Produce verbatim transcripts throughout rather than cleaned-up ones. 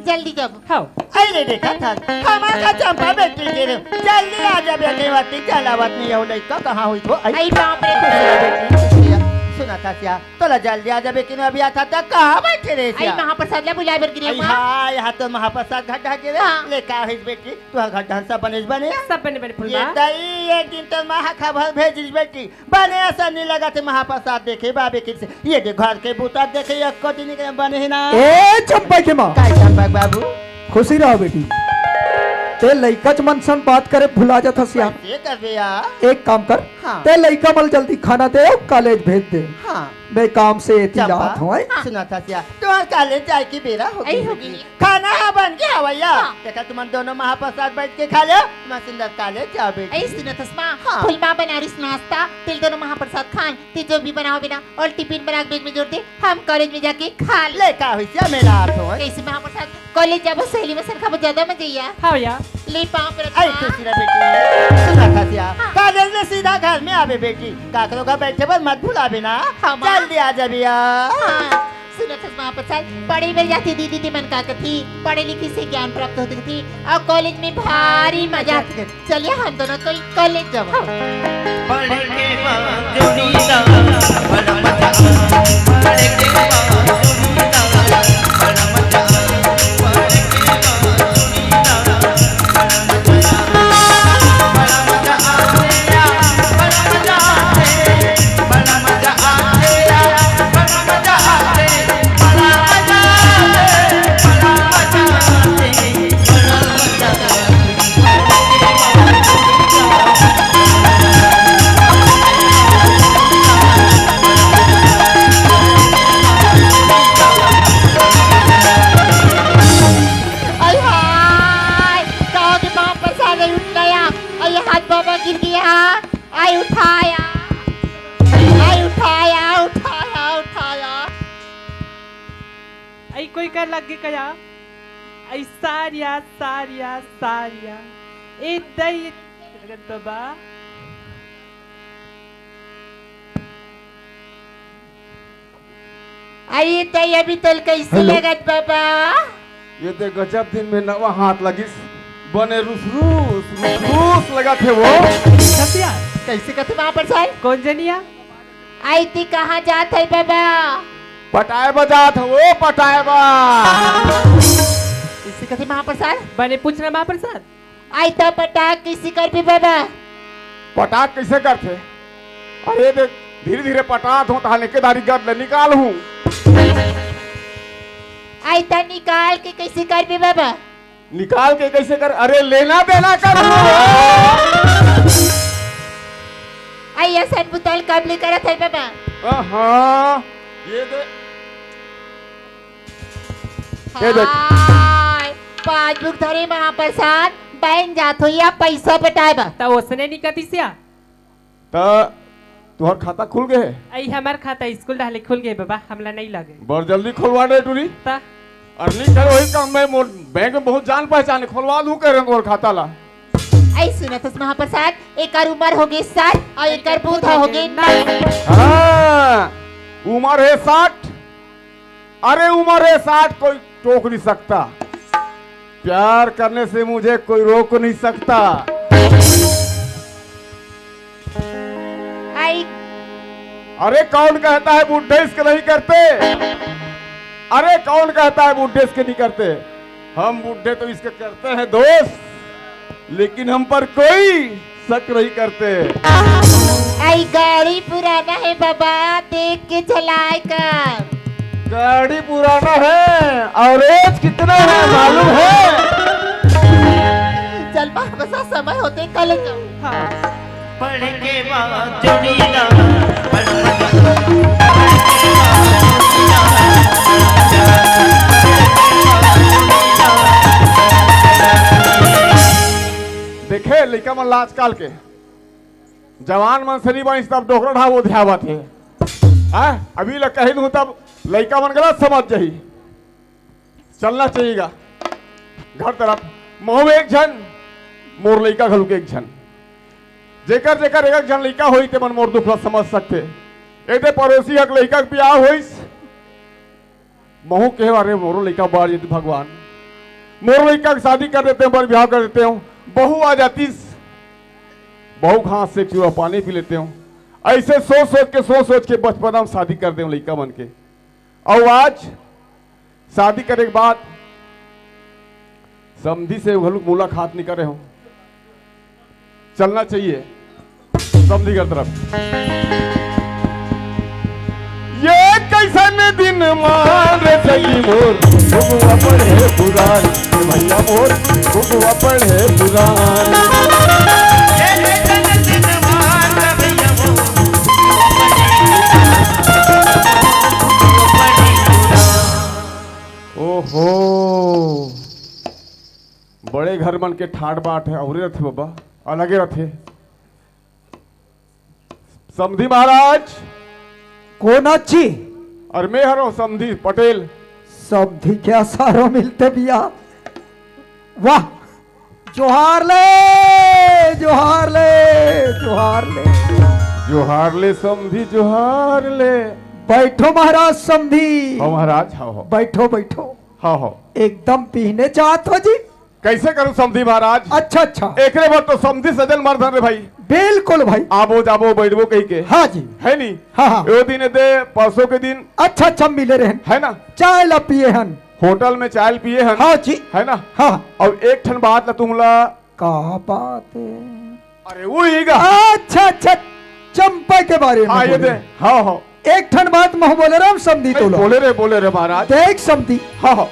जल्दी जाबो। हव। अरे देखा था, हमार का चंपा बेटी के रे, जल्दी आ जाबे, कहीं बात नहीं, चला बात नहीं, हो लइका कहाँ होई तो, आई। आई बाप रे। खुशी रह बेटी, खुशी रह। सुना था सिया, तोला जल्दी आ जाबे कि अभी आता था, कहाँ बैठे रहे आई सिया? महाप्रसाद ला बुलाए बर गिरे आई माँ। हाँ, यहाँ तो महाप्रसाद घट ढाके रे, हाँ। ले का होइस बेटी, तू घर ढंग से बनेस बने? सब बने बने ये फुलवा। दई एक दिन तो माँ खबर भेजिस बेटी, बने असन नी लगत हे महाप्रसाद देखे बाबे किसे। ये दे घर के बूता देखे, एको दिन के बने हे ना। ए चंपा के माँ। काय चंपा के बाबू? खुशी रहो बेटी। ते लइका मन सन बात करे भुला जात हस यार। ये कर बे यार। एक काम कर, हाँ। ते लइका मन जल्दी खाना दे अउ कॉलेज भेज दे। हाँ। मैं काम से एती चंपा, जात हूँ, हैं? सुना था सिया, तुम्हार कॉलेज जाए की बेरा हो गई होगी। खाना हा बन गया हवैया। हाँ। देखा तुमन दोनों महाप्रसाद बैठ के खा ले, तुमन सुंदर कॉलेज जाओ बेटी। ऐ सुना था माँ, हाँ। फुलवा बना रहिस नाश्ता, ते दोनों महाप्रसाद खान, ते जो भी बनाओ बिना अउ टिफिन बना के बैग में जोर दे, हम कॉलेज में जाके खा ले। ले का होइस या मेरा हाथ हो? कैसे महाप्रसाद? कॉलेज जाबो, सहेली मन सन खाबो, ज्यादा मजा आइया। हाँ भैया। ले पाँव पर आई माँ। खुशी रह बेटी, सुना था सिया, हाँ। कॉलेज ले सीधा घर में आबे बेटी, काकरो घर बैठे बर मत भुलाबे ना। हाँ, माँ। जल्दी आ जाबे यार। हाँ। सुनत हस महाप्रसाद, पढ़े बर जाथे दीदी, ते मन का कथे, पढ़े लिखे से ज्ञान प्राप्त होथे कथे, अउ कॉलेज में भारी मजा आथे। चलिए हम दोनों तो कॉलेज जाबो। पढ़ के बा जोड़ी दा, बड़ा मजा आवे। पढ़ के बा जोड़ी दा, बड़ा मजा आवे। पढ़ के बा जोड़ी दा, बड़ा मजा आवे। बड़ा मजा आवे, बड़ा मजा आवे, बड़ा मजा आवे। आई हाय, गाँव के बाप पर साले उठ गया। आई हाथ बाबा गिर गया। आई उठाया, आई उठाया, उठाया, उठाया। आई कोई कर लग गई कया? आई सारिया, सारिया, सारिया। ए दई, लगत बाबा। आई तई अभी तोल कैसे अरे। लगत बाबा? ये ते गजब दिन में नवा हाथ लगिस, बने रुस रुस, रुस रुस लगत हे वो। सत्या। कैसे कथे महाप्रसाद? कौन जनिया? आई ती कहाँ जात है बाबा? पटाए बा जात हे वो, पटाए बा। कैसे कथे महाप्रसाद? बने पूछना महाप्रसाद। आई त पटाक कइसे करबे बाबा? पटाक कइसे करथे? अरे देख, धीरे-धीरे पटात हूँ, तहां लेके दारी गद ले निकाल हूँ। आई त निकाल के कइसे करबे बाबा? निकाल के कइसे कर? अरे लेना देना कर। आई असन बुता ल कब ले करत है बाबा? आहा, ये दे। ये देख। हाय, पासबुक धरे महाप्रसाद, बैंक जात हो या पैसा पटाए बर। त ओसने निकतिस या? त तुहर खाता खुल गए हे? अई हमर खाता स्कूल डाले खुल गए बाबा, हमला नहीं लगे। बर जल्दी खोलवा दे टूरी। त? अरे नहीं कर वही काम, मैं मोर बैंक में बहुत जान पहचान हे, खोलवा दूं कह रहे मोर खाता ला। अई सुनत हस महाप्रसाद, एकर उम्र हो गई साठ अउ एकर बूथा हो गई नौ। हाँ, उम्र है साठ। अरे उम्र है साठ, कोई टोक नहीं सकता। प्यार करने से मुझे कोई रोक नहीं सकता। आई। अरे कौन कहता है बूढ़े इश्क नहीं करते? अरे कौन कहता है बूढ़े इश्क नहीं करते? हम बूढ़े तो इश्क करते हैं दोस्त, लेकिन हम पर कोई शक नहीं करते। आई गाड़ी पुराना है बाबा, देख के चलाए कर। गाड़ी पुराना है, average कितना है मालूम है? चल बा, बस समय होते कल जाओ। हाँ। पढ़ के बा जोड़ीदार, बड़ मजा। देखे लइका मन ला आजकल के जवान मन से नहीं बनिस, तब डोकरा ढाबो ध्यावत हे। हाँ, अभी ल कही दूँ तब लइका मन गलत समझ जाही। चलना चाहिएगा घर तरफ। महू एक झन, मोर लइका घलुक एक झन। जेकर जेकर एक एक झन लइका होई, ते मन मोर दुख ला समझ सकथे। एक दे पड़ोसी हक लइका के बियाह होइस, महू कहे, "अरे, मोरो लइका बाढ़ जती भगवान।" मोर लइका के शादी कर देते हूँ, बर बिहाव कर देते हूँ, बहू आ जातीस, बहू के हाथ से एक चूरा पानी पी लेते हूँ। ऐसे सोच सोच के, सोच सोच के बचपना में शादी कर दे हूँ लइका मन के। अउ आज शादी करे के बाद समधी से घलुक मुलाकात नइ करे हूँ। चलना चाहिए समधी के तरफ। ये कैसन दिन मान रे सखी मोर, बबुआ पढ़े पुरान, ये भैया मोर, बबुआ पढ़े पुरान। ओहो, बड़े घर मन के ठाट बाट हे, अउरे रथे बाबा, अलगे रथे। समधी महाराज। कोन अच्छी? अरे मैं हरो समधी पटेल। समधी के असारो मिलते बिया। वाह, जोहार ले, जोहार ले, जोहार ले। जोहार ले समधी, जोहार ले। बैठो महाराज समधी। हाँ महाराज, हाँ, हाँ। बैठो, बैठो। हाँ, हाँ। एकदम पीहने जात हो जी। कैसे करूं समधी महाराज? अच्छा, अच्छा। एकरे बर तो समधी सजन मर धन रे भाई। बिल्कुल भाई। आबो जाबो बैठबो कहि के। हाँ जी। है नी? हाँ, हाँ। यो दिन दे परसों के दिन। अच्छा, अच्छा, मिले रहन। है ना? चाय ला पिए हन। होटल में चाय पिए हन। हाँ जी। है ना? हाँ। अब एक ठन बात ला तुमला। का बात है? अरे वो ही गा। अच्छा, अच्छा, चंपा के बारे में हाँ, ये बोले। दे। हाँ, हाँ। एक ठन बात महूं बोले रहूं समधी नहीं, तोला। बोले रे, बोले रे महाराज। देख समधी। हाँ, हाँ।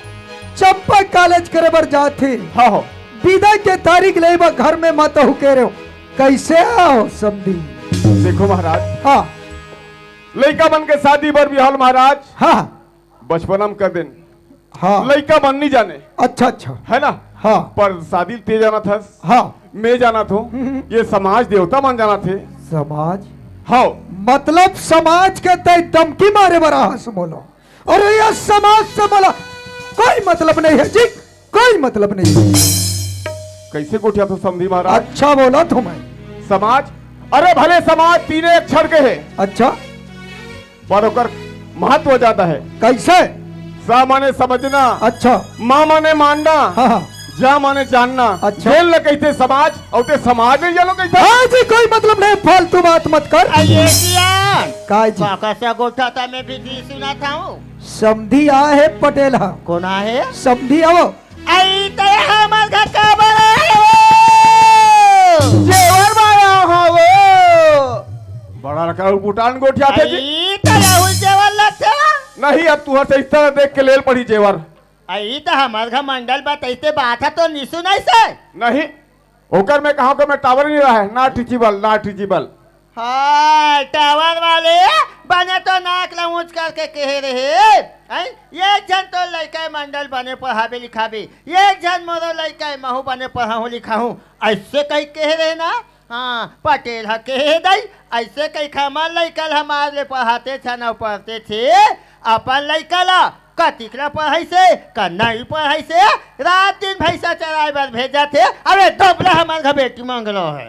चंपा कॉलेज करे बर जात हे। हाँ, हाँ। बिदा के तारीख ले बर घर में मत हूं कहे रहेंव। कैसे आव समधी? देखो महाराज। हाँ। लइका मन के शादी बर बिहाव ल महाराज। हाँ। बचपना में कर देन। हाँ। लइका मन नहीं जाने। अच्छा, अच्छा। है ना? हाँ। पर शादी ते जानत हस। हाँ। मैं जानत हूँ। हम्म। ये समाज देवता मन जानत हे। समाज? हाँ। मतलब समाज के तय धमकी मारे बर आहस मोला। अरे ये समाज से मोला कोई मतलब नहीं है जी, कोई मतलब नहीं है। कैसे गोठियाथो समधी महाराज? अच्छा बोलत हूँ मैं। समाज? अरे भले समाज तीने अक्षर के हे। अच्छा। पर ओकर महत्व ज्यादा हे। कैसे? सा माने समझना। अच्छा। मा माने मानना। हाँ, हाँ। जा माने जानना। अच्छा। जेन ल कहिथे समाज, अउ ते समाज नहीं जानो कहिथे। हाँ जी, कोई मतलब नहीं, फालतू बात मत कर। अये सियान। काय जी? काका से गोठा था मैं भी जी सुना था हूँ। समधी आ हे पटेल हा। कोन आ हे? समधी आओ। आई त हमर घर का बड़ा हे वो। जेवर माया हो वो। बड़ा रखा उपुटान गोठियाथे जी। आई त राहुल जेवर लगथे। नहीं, अब तुहर से इस तरह देख के लेल पड़ी जेवर। आई त हमर घर मंडल बा, तइसे बात ह तो निसु नहीं से। नहीं, ओकर में कहा को मैं टावर नहीं रहा है, not reachable, not reachable। हाँ, टावर वाले बने तो नाक ला ऊंच करके कहे रहे, हैं? एक झन तो लइका मंडल बने पढ़ाबे लिखाबे, एक झन मोरो लइका महू बने पढ़ाहूँ लिखाहूँ, ऐसे कही कहे रहे ना। हाँ, पटेल ह कहे दई, ऐसे कही खमर लइका ल हमार ले पढ़ाते छन अउ पढ़ते थे, अपन लइका ला कतिक ला पढ़ाइसे, का नहीं पढ़ाइसे, रात दिन भैंसा चराए बर भेजत हे। अबे दोबरा हमर घर बेटी मंगलो हे।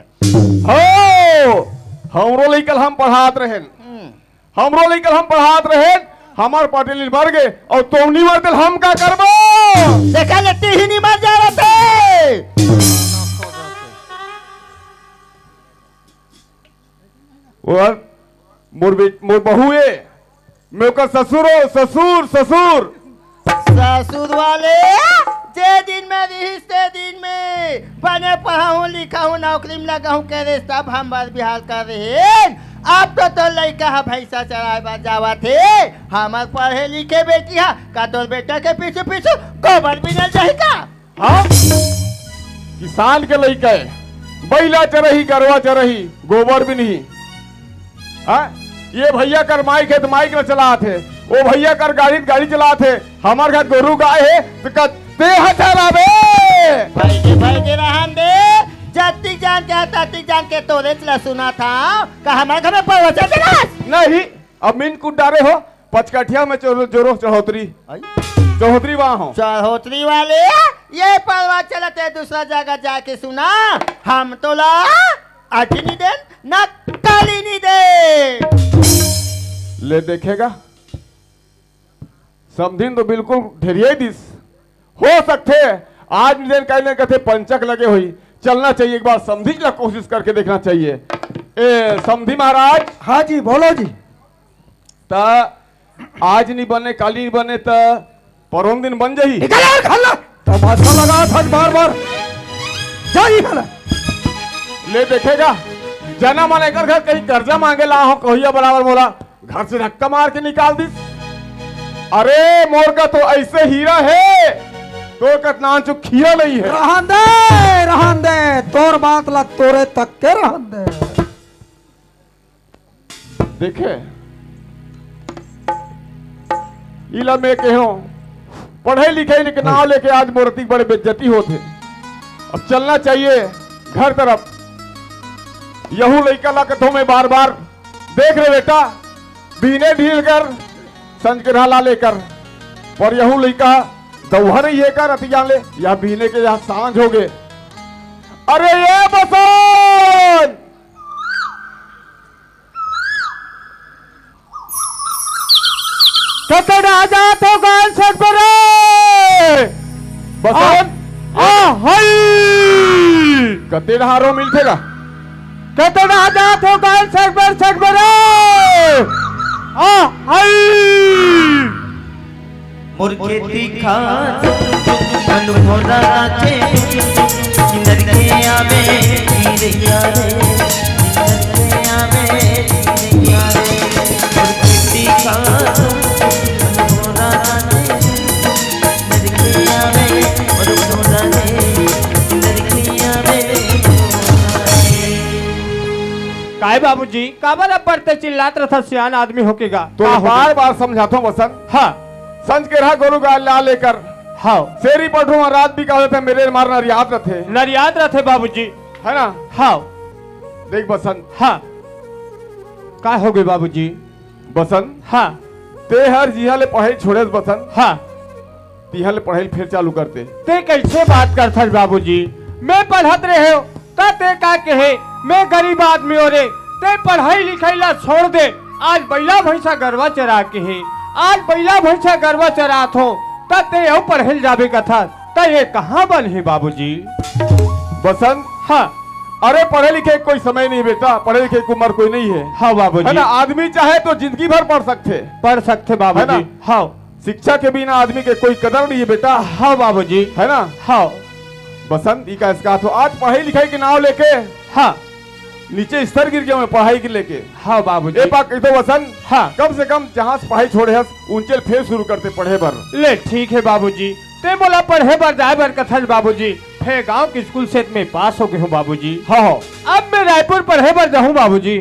हो, हमरो लइका ल हम पढ़ात रहेन। हम्म। हमरो लइका ल हम पढ़ात रहेन। हमर पटेल मर गे अउ तोमनी मर तेल हम का करबो? देखा ले, तीही नहीं मर जा रहे। और मोर बे-, मोर बहू ए, मैं ओकर ससुर हो, ससुर, ससुर। ससुर वाले, जे दिन में रिहिस, ते दिन में बने पढ़ाहूँ, लिखाहूँ, नौकरी में लगाहूँ, करे तब हम बर बिहाव कर रहे। अब तो तोर लइका ह भैंसा चराए बर जावत हे, हमर पढ़े लिखे बेटी ह, का तोर बेटा के पीछू पीछू गोबर बिनल जाही का? हाँ? किसान के लइका हे, बइला चरही, गरवा चरही, गोबर बिनही। हाँ? ये भैया कर माइक हे त माइक ल चलात हे, वो भैया कर गाड़ी त गाड़ी चलात हे, हमर घर गोरू गाय हे त का ते ह चराबे? भाई के, भाई के रहन दे, जतिक जान के, ततिक जान के तोरेच ल सुनाथंव, का हमर घर में प्रवचन चलास? नहीं, अब मीन कूट डारे हो, पचकठिया में चोरो, जोरो चढ़ोतरी। आई? चढ़ोतरी वहाँ हो। चढ़ोतरी वाले, ये परवा चलत हे, दूसरा जगह जाके सुना। हम तोला अठी नहीं देन, ना काली नहीं देन। ले देखेगा, समधिन तो बिल्कुल ढेरिया दिस। हो सकथे आज दिन काहे न कथे पंचक लगे होही, चलना चाहिए एक बार समधी ला कोशिश करके देखना चाहिए। ए समधी महाराज, हाँ जी, बोलो जी। त आज नहीं बने, काली नहीं बने, त परोन दिन बन जाही। निकल यार, खाला। तमाशा लगा था बार बार। जा ही खाला। ले देखेगा, जना मन एकर घर कहीं कर्जा मांगे ला हो, कहिया बराबर मोला घर से धक्का मार के निकाल दिस। अरे मोर का तो ऐसे हीरा है, तोर का नान चो खीरा नहीं है। रहन दे, रहन दे, तोर बात ला तोरे तक के रहन दे। देखे, इला मैं कहो, पढ़े लिखे के नाव लेके आज मोर अतिक बड़े बेइज्जती होत हे। अब चलना चाहिए घर तरफ। यहू लइका ला कथो मैं बार बार, देख रे बेटा, बीने ढील कर, संजकरहा ला लेकर, पर यहू लइका दउहा नहीं है कर अति जान ले, या बीने के या सांझ हो गए। अरे ये बसन, कते डहा जात हो गाल सेट पर रे? बसन। आ, आ, हई। कते डहा रो मिलथे गा? कते डहा जात हो गाल सेट पर, सेट पर रे? आ, हई। मोर खेती खार मन भोला नाचे, किंदर के आवे, किंदर के आवे, किंदर के आवे, किंदर के आवे। मोर खेती खार मन भोला नाचे, किंदर के आवे, मोर भोला रे, किंदर के आवे, मोर भोला रे। काय बाबूजी, काबर अब्बड़ ते चिल्लात रथस सियान आदमी होके गा? तो का हो बार गया? बार समझाथो बसन। हाँ। संजकरहा गोरू गाय ला लेकर हाँ। सेरी पठरू म रात बिकावे पे मेरे मार नरियात रथे। नरियात रथे बाबूजी। है ना? हाँ। देख बसंत। हाँ। का हो गए बाबूजी? बसंत। हाँ। ते हर जिहा ले पढ़ाई छोड़ेस बसंत। हाँ। तिहा ले पढ़ाई फिर चालू करते। ते कैसे बात करथस बाबूजी? मैं पढ़त रहे हो, त ते का कहे, मैं गरीब आदमी हो रे, ते पढ़ाई लिखाई ला छोड़ दे, आज बैला भैंसा गरवा चरा के हे, आज बैला भैंसा गरवा चरात हो, त ते अउ पढ़े ल जाबे कथस, त ये कहाँ बन हे बाबूजी? बसंत। हाँ। अरे पढ़े लिखे कोई समय नहीं बेटा, पढ़े लिखे की उम्र कोई नहीं है। हाँ बाबूजी। है ना, आदमी चाहे तो जिंदगी भर पढ़ सकथे। पढ़ सकथे बाबूजी। है ना? हाँ। शिक्षा के बिना आदमी के कोई कदर नहीं है बेटा। हाँ बाबूजी। है ना? हाँ। बसंत, ई का इसका तो आज पढ़ाई लिखाई के नाव लेके हाँ। नीचे स्तर गिर गया मैं पढ़ाई के लेके। हाँ बाबूजी। ए पा कह दो बसंत, हाँ। कम से कम जहाँ से पढ़ाई छोड़े हस, उनचे ल फेर शुरू करते पढ़े बर। ले ठीक है बाबूजी, ते मोला पढ़े बर जाए बर कथस बाबूजी, फेर गांव के स्कूल से मैं पास हो गए हूँ बाबूजी। हाँ, हाँ। अब मैं रायपुर पढ़े बर जाहूँ बाबूजी।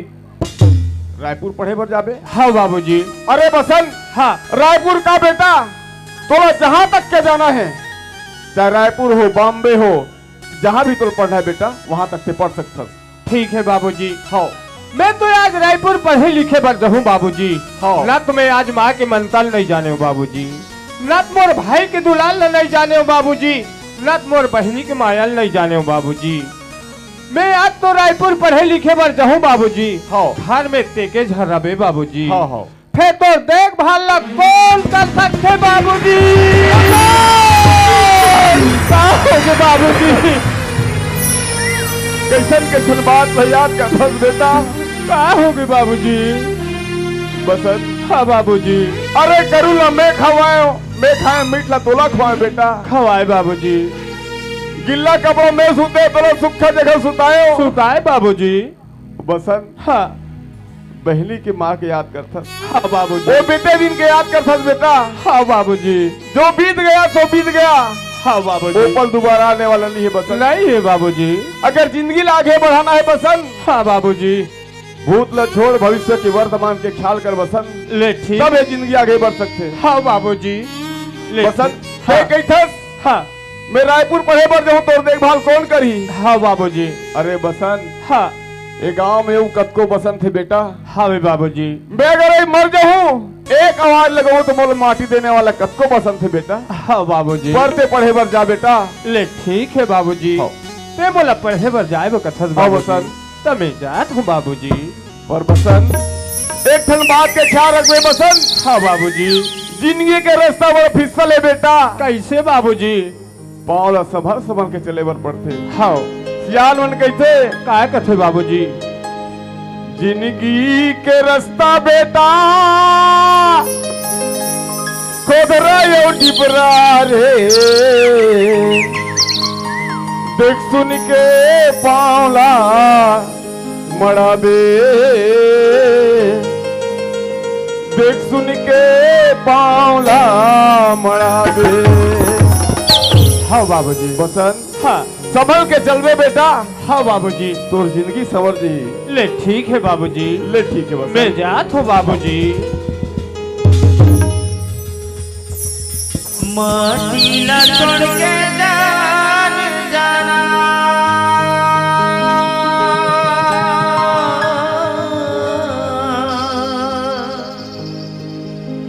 रायपुर पढ़े बर जाबे? हाँ बाबूजी। अरे बसंत, हाँ। रायपुर का बेटा, तोला जहाँ तक के जाना है, चाहे रायपुर हो, बॉम्बे हो, जहाँ भी तोला पढ़ना है बेटा, वहाँ तक ते पढ़ सकथस। ठीक है बाबूजी। हाँ। मैं तो आज रायपुर पढ़े लिखे बर जाहूँ बाबूजी। हाँ। न तो मैं आज माँ के ममता ल नहीं जाने हूँ बाबूजी, न तो मोर भाई के दुलार ल नहीं जाने हूँ बाबूजी, न तो मोर बहिनी के माया ल नहीं जाने हूँ बाबूजी। मैं आज तो रायपुर पढ़े लिखे बर जाहूँ बाबूजी। हाँ। घर में तेके झन रबे बाबूजी। हाँ, हाँ। फेर तोर देखभाल ला कोन कर सकथे बाबूजी? का होगे बाबूजी? कैसन कैसन बात ला याद करथस बेटा? का होगे बाबूजी? बसंत। हाँ बाबूजी। अरे गरू ला मैं खवायो, मैं खाए मीठ ला तोला खवाए बेटा। खवाए बाबूजी। गिल्ला कपड़ा में सुते, तोला सुक्खा जगह सुतायो। सुताए बाबूजी। बसंत। हाँ। बहिनी के माँ के याद करथस। हाँ बाबूजी। वो बीते दिन के याद करथस बेटा। हाँ बाबूजी। जो बीत गया सो बीत गया। हाँ बाबूजी। वो पल दोबारा आने वाला नहीं है बसंत। नहीं है बाबूजी। अगर जिंदगी ला आगे बढ़ाना है बसंत। हाँ बाबूजी। भूत ला छोड़, भविष्य के वर्तमान के ख्याल कर बसंत। ले ठीक। तब ये जिंदगी आगे बढ़ सकथे। हाँ बाबूजी। ले बसंत, ठीक। हाँ। कह कहिथस? हाँ। मैं रायपुर पढ़े बर जाहूँ, तोर देखभाल कोन करही? हाँ बाबूजी। अरे बसंत। हाँ। ए गांव में वो कतको बसंत हे बेटा। हाँ बे बाबूजी। मैं अगर ए मर जाहूँ, एक आवाज लगाहूँ तो मोला माटी देने वाला कतको बसंत हे बेटा। हाँ बाबूजी। पढ़ते पढ़े बर जा बेटा। ले ठीक है बाबूजी। हाँ। ते मोला पढ़े बर जाए बर कथस हाँ बाबूजी। बसंत। त मैं जात हूँ बाबूजी। पर बसंत, एक ठन बात के ख्याल रखबे बसंत। हाँ बाबूजी। जिंदगी के रास्ता बड़ा फिसल हे बेटा। कैसे बाबूजी? पाँव ला संभल संभल के चले बर पड़थे। हव। सियान मन कहिथे, काय कथे बाबूजी? जिंदगी के रस्ता बेटा खोदरा अउ डिबरा रे, देख सुन के पाँव ला मड़ाबे, देख सुन के पाँव ला मड़ाबे। हव बाबूजी। बसंत, हाँ। संभल के चलबे बेटा। हव बाबूजी। तोर जिंदगी संवर जही। ले ठीक हे बाबूजी। ले ठीक हे बसंत। मैं जात हों बाबूजी। माटी ला छोड़ के जान जाना।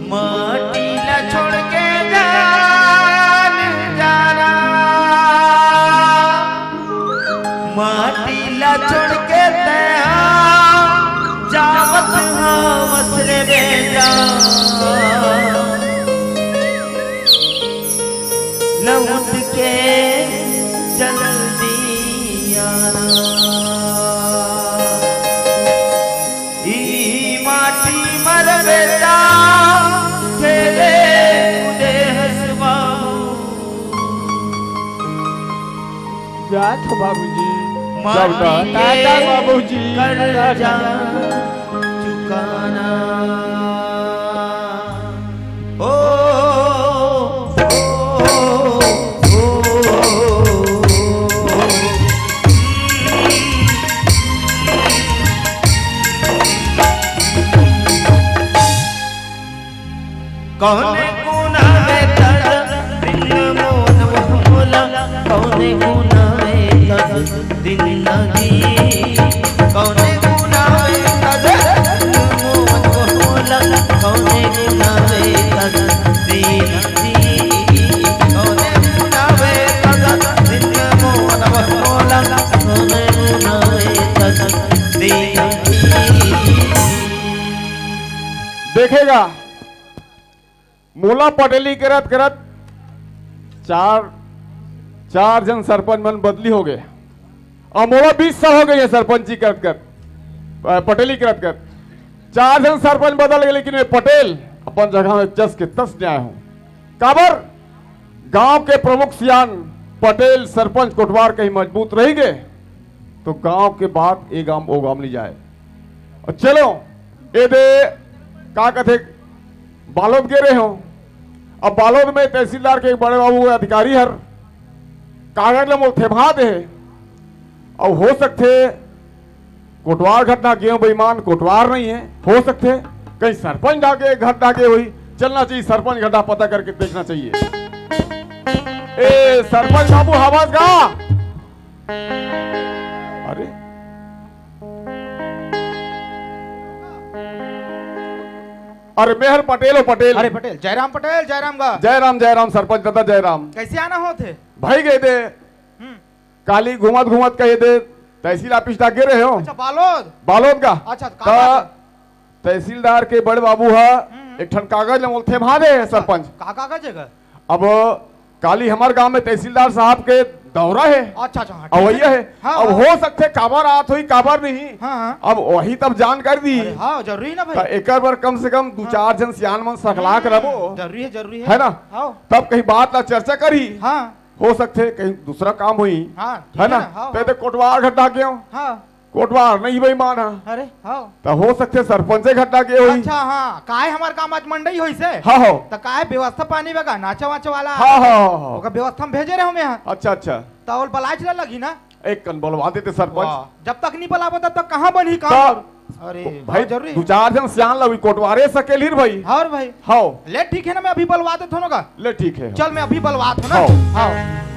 माटी ला छोड़ के जान जाना। माटी ला छोड़ के तैं जावत हवस रे बेटा। लौट के जल्दी आना। ई माटी मर बेटा, खेले कूदे हस बाबू। जात हों बाबूजी। माटी टाटा के बाबूजी। कर्जा चुकाना। ओ, ओ, ओ, ओ, ओ। कौने कोना में तज दिन मोन वह मोला, कौने कोना में तज दिन नदी, कौने कोना में तज दिन मोन वह मोला, कौने कोना में तज दिन नदी, कौने कोना में तज दिन मोन वह मोला, कौने कोना में तज दिन नदी। देखेगा, मोला पटेली करत करत चार, चार झन सरपंच मन बदली हो गए। अब मोला बीस साल हो गए हे सरपंची करत करत, अ, पटेली करत करत। चार झन सरपंच बदल गए, लेकिन मैं पटेल अपन जगह में जस के तस न्याय हूँ। काबर? गांव के प्रमुख सियान पटेल, सरपंच, कोटवार कहीं मजबूत रही गए, तो गांव के बात ए गांव ओ गांव नहीं जाए। अउ चलो, ए दे, का कथे, बालोद गे रहे हो। अब बालोद में तहसीलदार के एक बड़े बाबू अधिकारी हर कागज ल मोल थेमा दे हे। अउ हो सकथे कोटवार घटना के बेईमान कोटवार नहीं है, हो सकथे कहीं सरपंच डाके घटना के होही। चलना चाहिए सरपंच घटना पता करके देखना चाहिए। ए सरपंच बाबू, आवाज गा। अरे, अरे मैं हर पटेल हो पटेल। अरे पटेल, जयराम पटेल, जयराम गा। जयराम, जयराम सरपंच दादा, जयराम। कैसे आना होथे? भाई गए दे। हम्म। काली घूमत घूमत कहे दे तहसील ऑफिस तक गे रहे हो। अच्छा, बालोद? बालोद का। अच्छा, तो का बात है? तहसीलदार के बड़े बाबू हा हम्म। एक ठन कागज ल मोल थेमा दे हे सरपंच। का कागज है गा? अब काली हमर गांव में तहसीलदार साहब के दौरा है। अच्छा, अच्छा, हाँ, ठीक अवैया है। है। हाँ, अब हाँ। हो सकथे काबर आत होही, काबर नहीं। हाँ, हाँ। अब वही तब जानकारी दी। अरे हाँ, जरूरी ना भाई। त एकर बर कम से कम दू हाँ। चार झन सियान मन सकला के हम्म, रबो। जरूरी है, जरूरी है। है ना? हाँ। तब कहीं बात ला चर्चा करी। हाँ। हो सकथे कहीं दूसरा काम होही। हाँ, ठीक है है ना? ना? हाँ, ते हाँ। ते कोटवार घटना के हो। हाँ। कोटवार नहीं बेईमान हा। अरे, हाँ। त हो सकथे सरपंचे घटना के होही। अच्छा, हाँ, काय हमर काम आज मंडई होइसे? हाँ, हो। त काय व्यवस्था पानी बेगा, नाचा वाचा वाला? हाँ, हाँ, हाँ, हाँ। ओकर व्यवस्था में भेजे रहे हमें यहाँ। अच्छा, अच्छा। त ओल बलाच ला लगी ना? एक कन बोलवा देते सरपंच। वाह, जब तक नहीं बलाबो तब तक कहाँ बनही काम? तब अरे, भाई, बहुत जरूरी दू है। चार झन सियान ला भी कोटवारे सकेल ही रे भाई। हाँ रे भाई। हाँ। ले ठीक है ना, मैं अभी बलवा देत हूँ ना का। ले ठीक है। चल, मैं अभी बलवात हूँ ना। हाँ। हाँ।